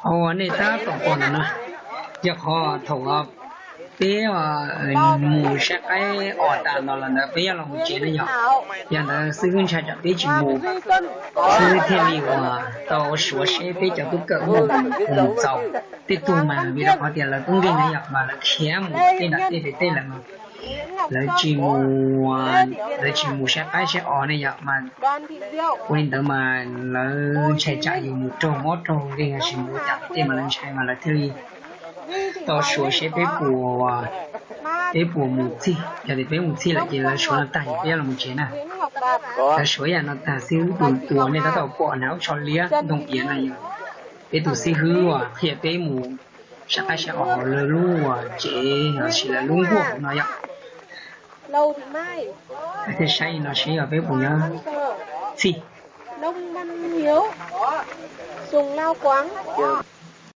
Qhov uas nej tab tom pom ntawm no yog qhov thaum peb mus saib qaib os tas no los ntawd peb yuav los mus tsev ne yom. Yog ntawd xib hwb ntshai tsam peb tsis mus, xib hwb thiaj li uas tau suav seb peb cov tub kawm muaj mus txaus. Tej tug mas vim rau qhov tias lawv tub nkeeg ne yom mas lawv khiav mus tej nram tej pem tej lawm mas lawv tsis mus, lawv tsis mus saib qaib saib os ne yom mas ua li ntawd mas lawv ntshai tsam yus mus raug mob raug nkeeg los sis mus ua cas tej mas lawv ntshai mas lawv thiaj li tau suav seb peb puas, peb puas mus txhij. Yog tias peb mus txhij lawm ces lawv suav no tag ces peb yuav los mus tsev na. Lawv suav yam no tag xib hwb tus tus uas nej tab tom pom hnav lub tsho liab ntoo iav no yog peb tus xib hwb uas qhia peb mus saib qaib saib os hauv lawv lub uas tsev los sis lawv lub nkuaj no yom. Thiaj saib li no seb yog peb puas nyob txhij.